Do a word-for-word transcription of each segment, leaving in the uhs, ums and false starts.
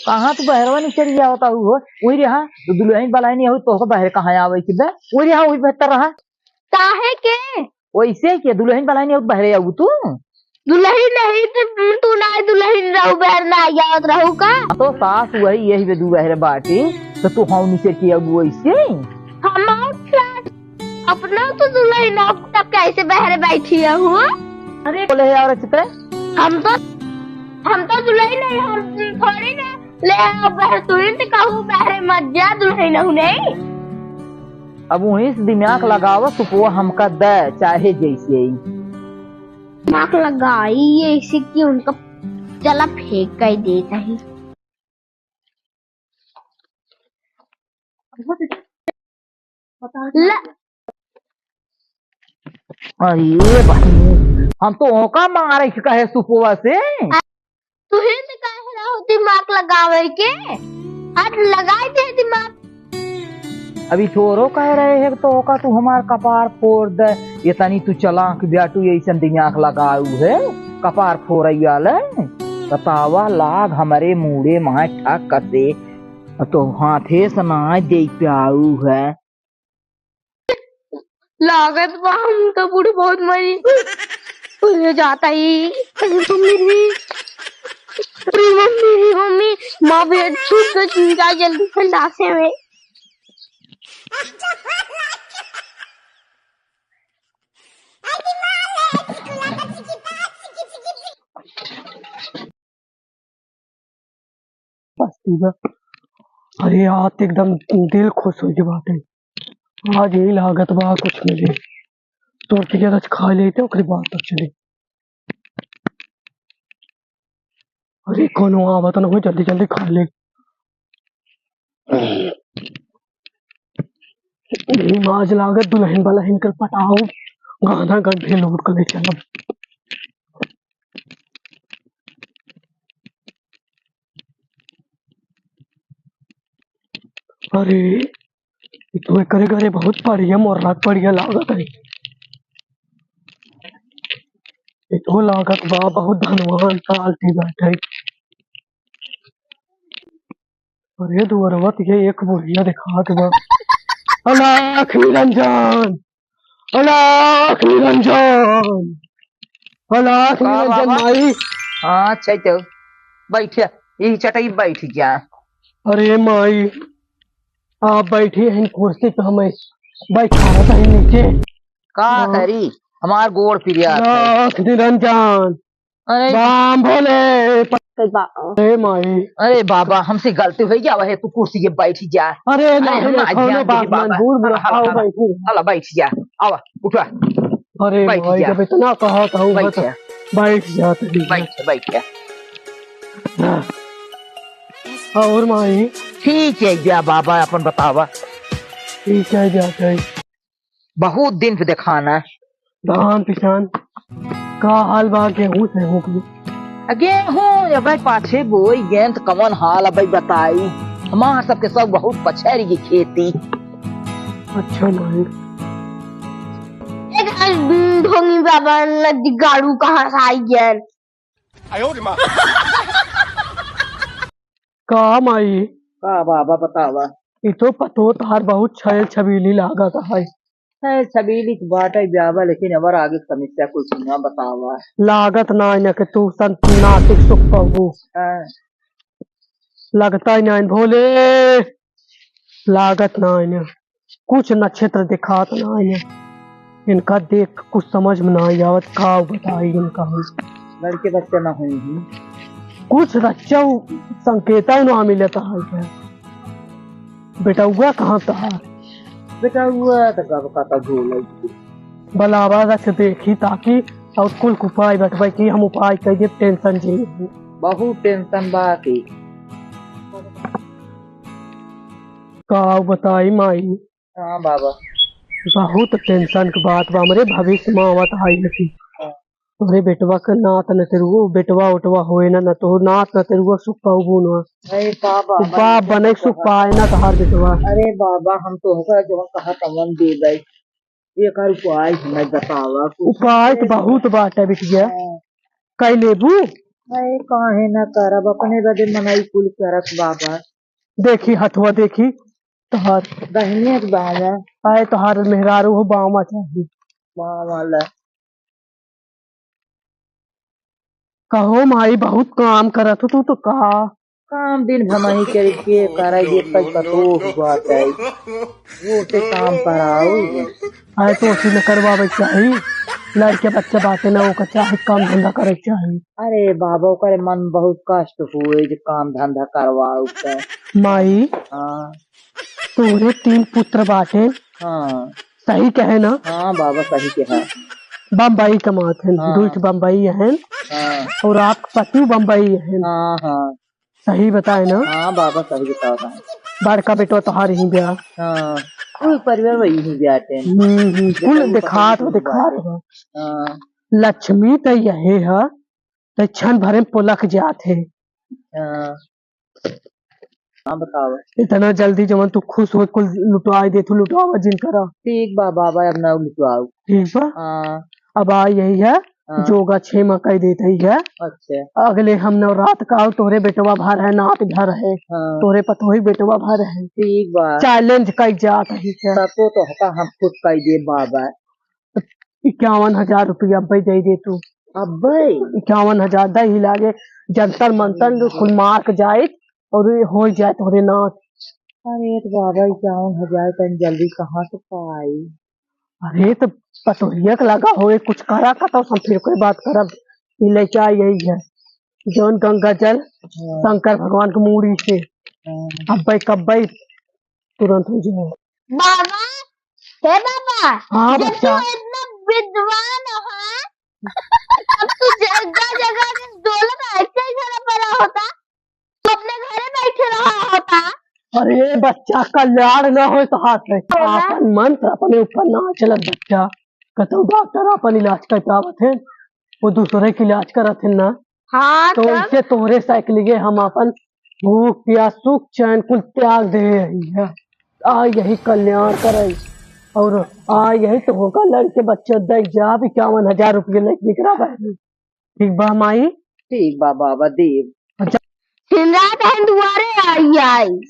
कहाँ तू बहरवा निकल गया होता हूँ हो? वही रहा, तो दुल्हन बलाइन हो, तो बहरे कहाँ आवे कि बे? वही रहा, वही बेहतर रहा। काहे के? वैसे के दुल्हन बलाइन हो, बहरे आऊ तू? दुल्हन नहीं तो तू ना दुल्हन रहू, बहर ना आवत रहू का? तो सास वही यही बे दू बहरे बाटी, तो तू हऊ निकल के आऊ वैसे? हम और क्या? अपना तो दुल्हन अब तक कैसे बहरे बैठी है हुआ? अरे बोले है और चित्रे? हम तो, हम तो दुल्हन नहीं, हम थोड़ी ना ले आओ बहर, तुरंत कहू बहरे मत जा दुल्हन हूँ नहीं। अब वहीं से दिमाग लगावा, सुपवा हमका दे, चाहे जैसे ही। दिमाग लगाई ये इसे कि उनका चला फेंक कर देता है। ल- अरे बहिनी, हम तो ओका मारे के कहे सुपवा से। तुहे से कहे रहो दिमाग लगावे के, आज लगाई दे दिमाग। अभी छोरो कह रहे हैं तो ओका तू हमार कपार फोड़ दे। ये तनी तू चलाक बियाटू, ऐसन दिमाग लगाऊ है, कपार फोड़े वाले। बतावा, लाग हमरे मूड़े माय ठक से, तो हाथे से ना दे पाऊ है। लागत बा हम तो बूढ़ बहुत मरी। उहे जाता ही। अरे मम्मी रे, अरे मम्मी रे, मम्मी, माँ भी छूट के जा जल्दी खंडासे में। बस ठीक बा। अरे, आज तो एकदम दिल खुश हो गया बाटे। आज यही लागत बा कुछ मिले। तोर के आज खा लेते, ओकरे बाद तब चले। अरे, कोनो आवत न हो, जल्दी जल्दी खा ले। आज लागत दुल्हन बलहन कर पटाओ, गाना गंढे लोड कर ले चलब। अरे, ई तो एकरे घरे बहुत बढ़िया मोर्रा बढ़िया लागत है। ई तो लागत बा बहुत धनवान पार्टी बाटे। अरे दुअरवा त ये एक बुढ़िया देखात बा। अलख निरंजन, अलख निरंजन, अलख का निरंजन बाबा? माई। हाँ, अच्छा तो बैठ, यही चटाई बैठ जा। अरे माई, आप बैठी हैं कुर्सी पे, हमें बैठावत है नीचे। का हाँ। करी, हमार गोड़ पिरियात है। अलख निरंजन, अरे। राम भोले। अरे बा-, अरे माई। अरे बाबा, हमसे गलती हो गया, वह तू कुर्सी पे बैठ जा। अरे अरे ना, हम ना, कौनो जान दे बात बाबा। ना, बूढ़ बुढ़ा हला, हला, आओ हला, बैठी। हला, बैठ जा, आवा, उठा। अरे बैठ माई, जा। जब इतना कहा था, वो बैठ बता, जा। बैठ जा, तभी। बैठ, बैठ जा। हाँ। और माई? ठीक है, जा बाबा, अपन बतावा। ठीक है, जाते हैं। बहुत दिन पे देखाना। धान पिसान का हाल बा, गेहूं सेहूं की? आ, गेहूं अबे पाछे बोई गेन त कवन हाल अबे बताई, हमार सबके सब बहुत पछेरी की खेती। अच्छा माई। एक ढोंगी बाबा नदी गाड़ू कहाँ से आई गेन? का माई? का बाबा बतावा? ई तो पतो तार बहुत छैल छबीली लागत है। छैल छबीली के बाटे ब्यावा, लेकिन अबर आगे समस्या कुछ ना बतावा। लागत ना इन्हें के तू सन नासिक सुख पाबू। हाँ। लगता ही ना भोले। लागत ना आइने, कुछ नक्षत्र दिखात ना आइने। इनका देख कुछ समझ में ना आवत, का बताई इनका हम। लड़के बच्चे ना हुई हैं। कुछ रच्चा संकेता ना मिलता है क्या? बेटउआ कहाँ था? बेटउआ तो कब का था झोला। बलावा रख देखी ताकि और कुल उपाय बटवाई कि हम उपाय कर दे, टेंशन जी। बहुत टेंशन बा की। का बताई माई? हाँ बाबा। बहुत टेंशन के बात बा, हमरे भविष्य में आवत आई लगी। हाँ। तोरे बेटवा के नात नतरुओ, बेटवा उटवा होए ना, न तो नात नतरुओ सुख पाऊ ना। अरे बाबा, बाप बने सुख पाए ना तहार बेटवा। अरे बाबा, हम तो होगा जो कहा तमन दे दे। एकर उपाय हमें बतावा कुछ। उपाय तो बहुत बाटे बिटिया। हाँ। कई लेबू? अरे काहे ना करब, अपने बदे मनई कुल करत बाबा। देखी हथवा, देखी तोहार। दहिने के बाँव। आए तोहार मेहरारू हो बाँव चाही। बाँव वाला। कहो माई, बहुत काम करत हो तू तो का? काम दिन भर मही करे के, करे ये कई पतोह बाटे। वो से काम कराओ। अरे तो उसी में करवावे के चाही। लड़के बच्चे बाटे ना, ओकर चाही काम धंधा करे के चाही। अरे बाबा, ओकरे मन बहुत कष्ट हुए जे काम धंधा करवाओ के। माई, हाँ। तोरे तीन पुत्र बाटे। हाँ। सही कहे ना? हाँ बाबा, सही कहे। बम्बई कमात हैं, हाँ। दुई ठे बम्बई हैं। हाँ। और आप पति बम्बई हैं। हाँ, हाँ। सही बताए ना? हाँ बाबा, सही बतावत हैं। बड़का बेटवा तोहार ही ब्याह। हाँ, कुल परिवार वही ही ब्याह थे। हम्म, हम्म, कुल बेटा देखात हो, पसंद देखात बाटे। हो। हाँ। लक्ष्मी त यहे है, त क्षण भरे में पुलक जात है। हाँ। हाँ, बतावा। इतना जल्दी जवन तू खुश हो, कुल लुटवाई दे, तू लुटवावा जिन करा। ठीक बा बाबा, अब ना लुटवाऊ। ठीक बा? हाँ। अब आ यही है, हाँ। जोगा छेमा कह देत ही है। अच्छा। अगले हम नवरात का आऊ, तोहरे बेटवा भर है, नात भर है, हाँ। तोहरे पतोही बेटवा भर है। ठीक बा। Challenge कई जात ही है। तब तो तोहका हम खुश कई दे बाबा। इक्यावन हजार रुपया अब्बे दे दे तू। अब्बे? इक्यावन हजार दे ही लागे, जंतर मंतर कुल मार के जाइत और ये हो जाए तोहरे नाथ। अरे तो बाबा, इक्यावन हजार तन जल्दी कहाँ से पाई? अरे तो पतोहिया के लगा होए, कुछ करा का तो हम फिर कोई बात करब। ये लेके आई यही है, जौन गंगा जल हाँ। शंकर भगवान के मूड़ी से हाँ। अब्बे कब्बे तुरंत हो जाए। बाबा, हे बाबा, हाँ, जब बच्चा। तू इतना विद्वान हो, तब तू जगह जगह डोलत ऐसे ही घर पर होता, तू अपने घरे बैठे रहा होता। अरे बच्चा, कल्याण ना होए तो हाथ है। बोला। आपन मंत्र अपने ऊपर ना चलत बच्चा। कतौ डॉक्टर आपन इलाज कर पावत है, वो दूसरे के इलाज करत है ना। हाँ, तो तब? इसे तोहरे साइकिल के हम आपन भूख, प्यास, सुख, चैन कुल त्याग दे रही है। आ यही कल्याण करे और आ यही तो होगा लड़के बच्चे दे जा भी इक्यावन हजार रुपये लेके निकला बहनी। ठीक बा माई? ठीक बा बाबा देव। अच्छा। दिन रात हम दुआरे आई आई।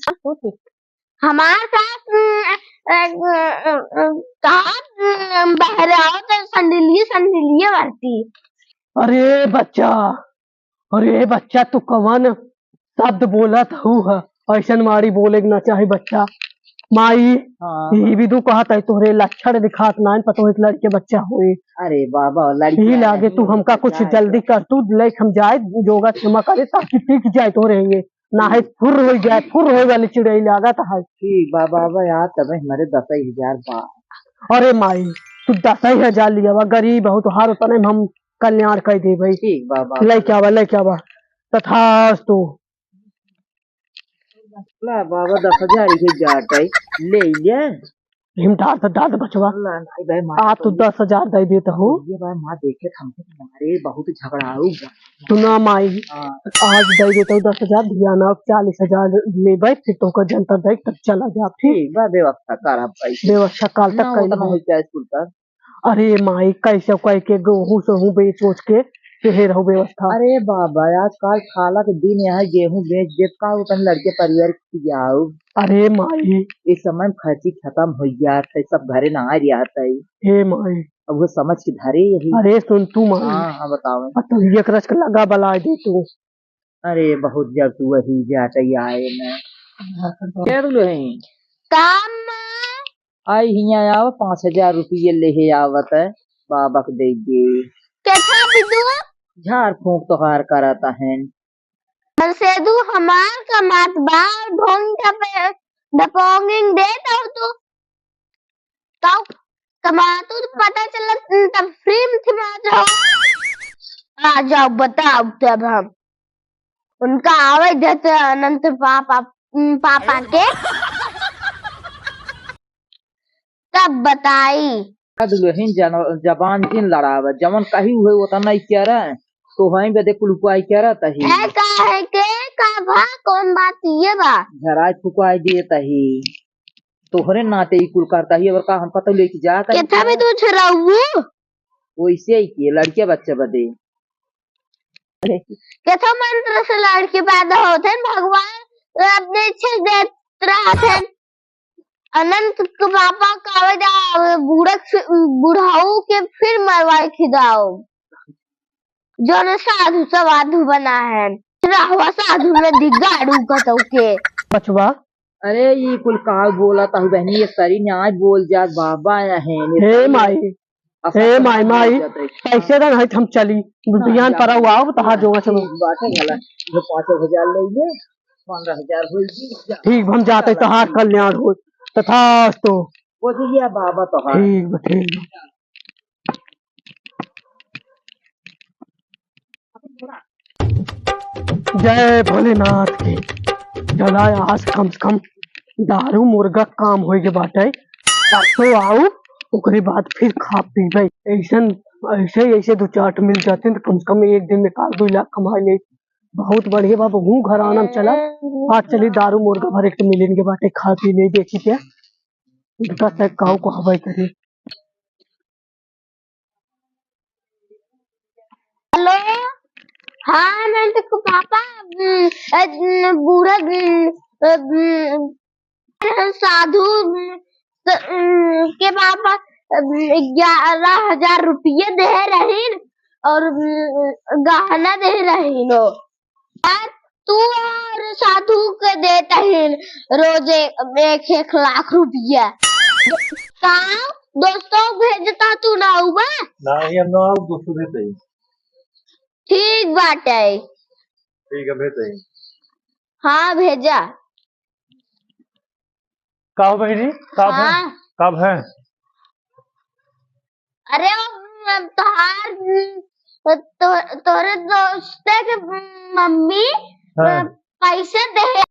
हमार सास, अ, अ, अ, अ, कहाँ, अ, बहराओ तो संडिलिये, संडिलिये भरती। अरे बच्चा, अरे बच्चा, तू कवन शब्द बोलत हऊ ह? ऐसन मारी बोले के ना चाही बच्चा। माई, हाँ। ई भी तू कहत है, तोहरे लक्षण दिखात नाइन, पतोहित लड़के बच्चा होए। अरे बाबा, लड़के यही लागे तू हमका कुछ जल्दी कर, तू लेके हम जाए, जोगा क्षमा करे, ताकि टिक जाए तोहरे ये। ना है फुर्र हो जाए, फुर्र हो वाली चिड़ई लागत है। ठीक बा बाबा, यार तबे हमारे दस हजार बा। अरे माई, तू दस हजार लिया बा, गरीब हो, तोहार उतने में हम कल्याण कर दे भाई। ठीक बा बाबा। लेके आवा, लेके आवा। तथास्तु। ला बाबा, दस हजार के जाट है, ले ले। हिम डाल दे, डाल दे बचवा। ला, नहीं भाई, मार आ, तू दस हजार दे देता हो। ये भाई, माँ देखे, हम तो तुम्हारे बहुत झगड़ाऊ बा। सुना माई, हाँ। आज दे देता हूँ दस हजार, धियान आओ, चालीस हजार लेबे, फिर तोहका जंतर दे, तब चला जा, ठीक? ठीक बा, व्यवस्था करब भाई। व्यवस्था काल तक ना, कर उतना लेबे। हो जाए कुल तक। अरे माई, कैसे कह के गेहूं सेहूं बेच उच के, के हे रहो व्यवस्था। अरे बाबा, आजकल खाला के दिन यहाँ गेहूं बेच देत का, वो तन लड़के परिवार के खियाओ। अरे माई। इस समय में खर्ची खत्म हो जात है, सब घरे ना आ जात है। हे माई। अब वो समझ के धरे यही। अरे सुन तू माई। हाँ, हाँ, बताओ। आ तू एक रच के लगा बलाए दे तू। अरे, बहुत जब तू वही जात आए न। क्या दुल्हन? काम में। आई हियाँ आव, पाँच हजार रुपये लेहे आवत है, बाबा के दे दे। कैसा बिदु? झाड़ फूंक तोहार करत हन। बरसेदु हमार कमात बा, ढोंग ढपे-, ढपोंगिंग देत हो तू। तब कमातू तो पता चलत, तब free में थी बात हो। आ जाओ, बताओ तब हम। उनका आवे देते अनंत पापा, पापा के। तब बताई। दुल्हन जन-, जबान जिन लड़ावे, जवन कही हुए वो तो नहीं कह रहे, तो वहीं बदे कुल उपाय कह रहा तही। है का है के, का भा, कौन बात ये बा? झराई फुकाई दिए तही। तोहरे नाते ई कुल करता ही, और का हम पता लेके जाता ही केथा में का? तू छराऊ? वैसे ही के लड़के बच्चे बदे। केथो मंत्र से लड़की पैदा होत है, भगवान अपने इच्छा देत रहत है। अनंत के पापा का वजह बूढ़ा के, बुढ़ाऊ के फिर मरवाए खिदाओ, जो न साधु सवाधु बना है। रहवा साधु में दिगाड़ू कतौ के। बचवा। अरे, ई कुल का बोलत हऊ बहनी, ये सरी न्याय बोल जात बाबा है। हे माई, असल हे में माई, बोल माई, जात है। पैसे दन है, हम चली। हाँ, बिहान जा। पर आओ, तहार हाँ, जोगा चलो। ठीक बाटे, भला। जो पाँच हजार ले ले, पन्द्रह हजार हो गई, जा। ठीक, हम जाते, चला, तहार ठीक। कल्याण हो। तथास्तु। वो जी, ये बाबा तोहार। ठीक बा, ठीक बा। जय भोलेनाथ की। चला, आज कम से कम दारू मुर्गा काम होई के बाटे। परसों आऊ, ओकरे बाद फिर खा पीबे। ऐसन, ऐसे, ऐसे दो चार ठो मिल जाते हैं तो कम से कम एक दिन में एक आध दो लाख कमा ले। बहुत बढ़िया बाबू, हूँ घर आनम चला। आज चली दारू मुर्गा भर एक ठो मिलेन के बाटे, खा पी ले, देखी क्या। इनका तक काऊ को हवाई करे। हेलो, हाँ, मैं तो पापा, उम, अ, उम, बूढ़ा, उम, अ, उम, साधु, उम, स-, उम, के पापा, उम, ग्यारह हजार रुपये दे रहीन और, उम, गहना दे रहीन हो। यार, तू और साधु के देत हन रोज एक, एक लाख रुपया। का दोस्तों भेजता तू ना हुआ? नहीं, हम ना दोस्तों भेजते हैं। ठीक बाटे। ठीक है, भेजते हैं। हाँ, भेजा। का हो बहिनी? का भय? हाँ। का भय? अरे, वो तोहार, तो, तोहरे दोस्ते के मम्मी हाँ। पैसे दे,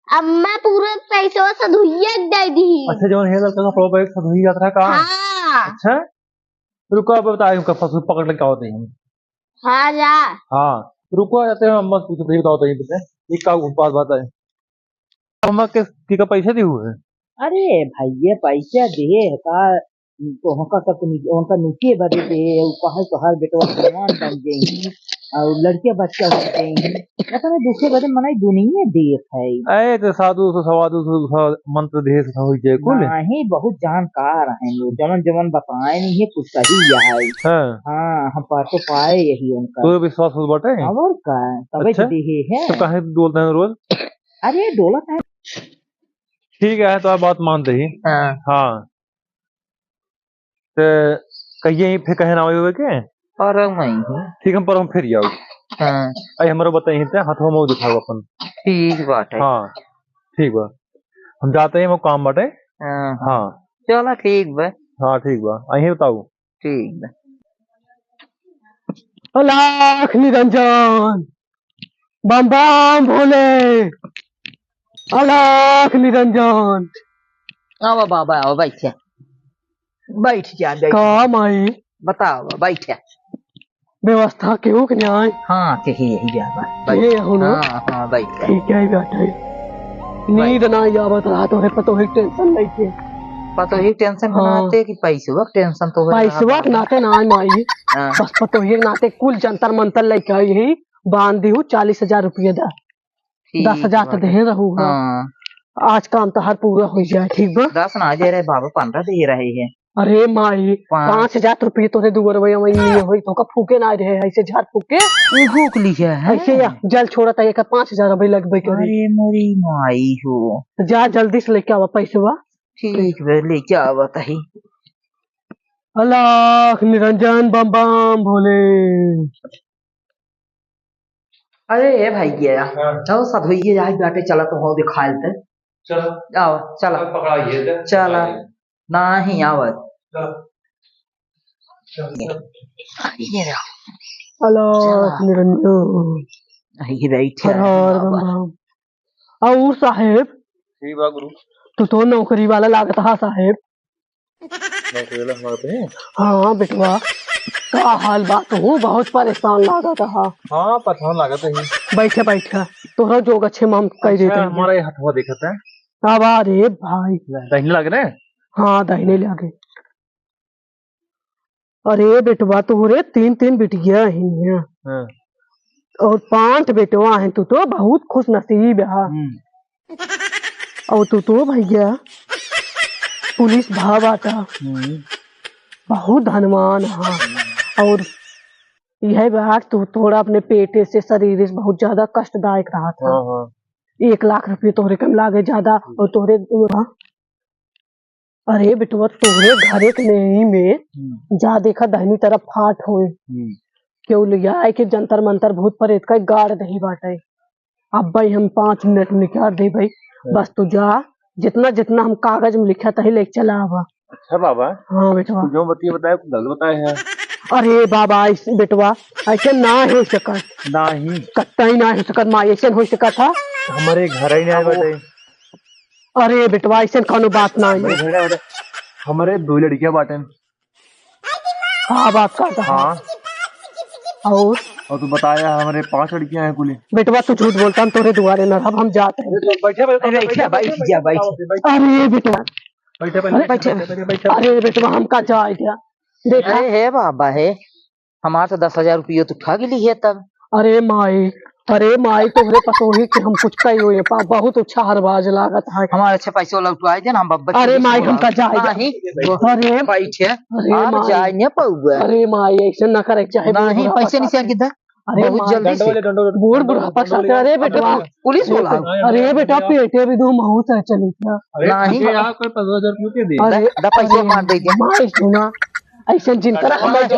अब मैं पूरे पैसे सधुइया के दे दी। अच्छा, जौन हे लड़का का पड़ोबा एक सधुई जात रहा का? हाँ। अच्छा, रुको, अब बताए उनका फसुर पकड़ लेके आओ तहीं। हाँ जा। हाँ, रुको, जाते हैं, अम्मा से पूछते हैं, बताओ तहीं, ये का बात, बात है? अम्मा के, के का पैसा दिहु है? अरे भैया, पैसा दिहे है का? तोहका का तो नि-, उनका नीचे बदे दिहे है, उ कहे तोहार बेटवा जवान बन जाई और लड़के बच्चा हो जाई। पता नहीं दूसरे बदे मनई दुनिया देत है। ए, तो साधु से सवाधु से स-, मंत्र दिहे से होई जाए कुल। नहीं, बहुत जानकार हैं लोग, जवन जवन बताए नहीं है, कुछ सही है। हाँ। हाँ, हम परसों पाए यही उनका। तो विश्वास हो बाटे? और का, तबे अच्छा? तो दिहे है। तो काहे डोलते हैं रोज? अरे, डोलत है। ठीक है, तो आप बात मानते ही। हाँ। हाँ। तो कहिए ही फिर कहे ना आवे के? परम आई हूँ। ठीक, हम परम फिर आओ। हाँ। आई हमरो बताई ही ते, हाथों में दिखाओ अपन। ठीक बात है। हाँ, ठीक बा। हम जाते हैं, वो काम बाटे। हाँ। हाँ। चला, ठीक बा। हाँ, ठीक बा। आई बताओ। ठीक बा। अलख निरंजन, बम बम भोले, अलख निरंजन। आवा बाबा, आवा, बैठ जा। बैठ जा, बैठ। का माई? बताओ, बैठ जा। व्यवस्था केहू के न्याय? हाँ, के ही यही जा बा। बैठ। ये हो ना? हाँ, हाँ, बैठ जा। ठीक है, बैठ है। नींद ना आवत रहा तो है, पतोही टेंशन लेके। पतोही टेंशन हाँ। बनाते कि पैसवा टेंशन तो है पैसवा के नाते ना आई माई। हाँ। बस पतोही के नाते कुल जंतर मंतर लेके आई ही, बांध दी हूँ, चालीस हजार रुपये दा। ठीक दस हजार तो बाटे। देहे रहू, हाँ। हाँ। आज काम तो हर पूरा हो जाए, ठीक बा? दस ना दे रहे बाबा, पन्द्रह दे रहे हैं। अरे माई, पाँच। पाँच हजार रुपये तोरे दुआर में ये होई, तोका फूके ना रहे, ऐसे झाड़ फूके। ऊ फूक लिया है। ऐसे या जल छोड़त है, एकर पाँच हजार रुपये लगबे करे। अरे मोरी माई हो। जा जल्दी से लेके आवा पैसवा। ठीक बे, लेके आवत ही। अलख निरंजन बम बम भोले। अरे ए भाई गया, हाँ। चलो सधोइये जाए बाटे, चला तो हो दिखाए ते। चलो। आओ, चला। चलो, पकड़ाइए ते। चला। पकड़ाइए। नाही आवत। चलो। चलो, चलो। ये रहा। अलख चला। निरंजन। आई बैठे हर हर बाबा। बम बम। और साहेब? ठीक बा गुरु। तू तो नौकरी वाला लागत हा साहेब। नौकरी वाला हमारे पे? हाँ बेटवा, का हाल बा? तू बहुत परेशान लागत हा। हाँ, परेशान लागत है। बैठे बैठे, तोहरा जोग अच्छे में हम कह अच्छा, देते हैं। हमारा ये हथवा देखत है। अब अरे भाई। दाहिने लागे ना? हाँ, दाहिने लागे। अरे बेटवा, तोहरे तीन तीन बिटिया ही हैं। हाँ। और पांच बेटवा हैं, तू तो बहुत खुश नसीब है। हम्म। और तू तो भैया पुलिस भा बाटा, हम्म। बहुत धनवान है। और यह बात तू थोड़ा अपने पेटे से, शरीर से बहुत ज्यादा कष्टदायक रहा था। हाँ, हाँ। एक लाख रुपये तोहरे कम लागे ज्यादा, हम्म। और तोहरे, हाँ। अरे बेटवा, तोहरे घरे के नहीं में हम्म। जा देखा, दहिनी तरफ फाट होए। हम्म। केहू ले आए के जंतर मंतर भूत प्रेत का गाड़ दही बाटे। अब भाई हम पाँच मिनट में निकाल दे भाई। हम्म। बस तू जा, जितना जितना हम कागज में लिखा तही लेके चला आवा। अच्छा बाबा। हाँ बेटवा। तू जो बतिया बताए, कुछ गलत बताए है। अरे बाबा, ऐसे बेटवा, ऐसे ना हो सकत। नहीं। कत्ता ही ना हो सकत, माँ, ऐसे हो सकत था। हमारे घर ही नहीं आए अब वो बताए। अरे बेटवा, ऐसन कौनो बात ना है। हमरे घर में बेटा, हमरे दो लड़कियां बाटेन। हाँ, बात का था। हाँ। और? और तू बताया हमरे पांच लड़कियां हैं कुली। बेटवा, तू झूठ बोलता, हम तोरे दुआरे न रहब, हम जाते हैं। बैठे, बैठे, अरे, बैठे, बैठे, बैठे, बैठे। अरे बेटवा। बैठे, बैठे, अरे, बैठे, बैठे, बैठे। अरे बेटवा, हमका जाए क्या? देखा? अरे हे बाबा हे, हमार तो दस हजार रुपयो तू ठग लिहे तब। अरे माई, अरे माई, तोहरे पतोही के हम कुछ कही हुए पा, बहुत उछाहरबाज लागत है। हमार अच्छा पैसा लौटवाए दे ना, हम बब्बा अरे माई, हमका जाए दे। नहीं, अरे बैठे, अरे आप माई। जाए नहीं पाऊगा। अरे माई, ऐसे ना करे के चाहे, नहीं, बूढ़ बुढ़ापा पैसे नहीं साथ। चाहिए किधर? अरे बहुत माई, जल्दी से। डंडो ले, डंडो ले, बूढ़ डंडो ले, बुढ़ापा डंडो साथ। ले। अरे बेटवा, पुलिस बोला। अरे बेटा, पेटे भी दो महूस है, चली क्या? अरे नहीं। ठीक है यार, कोई पन्द्रह हजार रुपये दे दे। अरे, दा पैसा अरे, मार दे दे। माई सुना, ऐसे जिन तरह हम अरे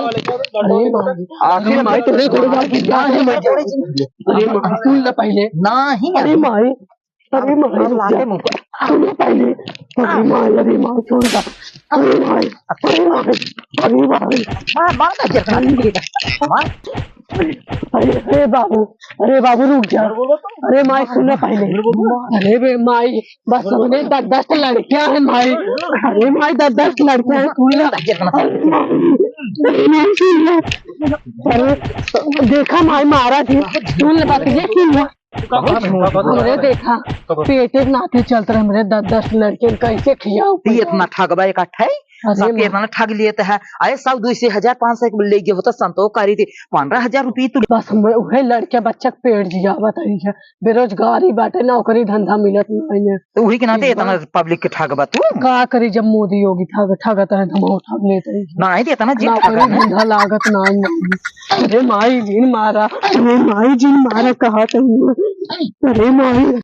माई, आखिर अरे माई, तोरे गोड़ बाप की क्या है माई? अरे माई, सुन ले पहले। नहीं। अरे माई, अरे माई, अब रुक लाते जा। मुंह पर। सुन ले पहले। अरे माई, अरे माई, छोड़ दे। अरे माई, अरे माई, अरे माई। मार, मार दे, जितना मार। अरे, अरे बाबू, अरे बाबू, रुक जा। अरे माई, सुन ले पहले। अरे बे माई, बस हमरे दस, दस लड़कियां हैं माई। अरे माई, दस, दस लड़कियां हैं, सुन ले। अरे माई, अरे माई, सुन ले। अरे देखा माई, मारा थी, सुन ले बात, ये सुन ले। हमरे देखा, पेटे के नाते चलत रहे हमरे दस, दस लड़कियन, कैसे खियाऊ? ती इतना ठगबा इकट्ठा है, अरे सबके माई। इतना ठग लिए तो है। अरे सौ, दो सौ, हजार, पाँच सौ के ले गए होता, संतोष करी थी, पन्द्रह हजार रुपये तू। बस हम उहे लड़के बच्चा के पेट जिया बताई है, बेरोजगारी बाटे, नौकरी धंधा मिलत नहीं है। तो वही के नाते इतना पब्लिक के ठगबा तू। का करी, जब मोदी योगी ठग, ठगत है, तो हम ठग लेते हैं। नहीं, तो इतना जी नौकरी ठगा है। धंधा लागत नहीं, नहीं। अरे माई जिन मारा, अरे माई जिन मारा, कहा तो। अरे माई।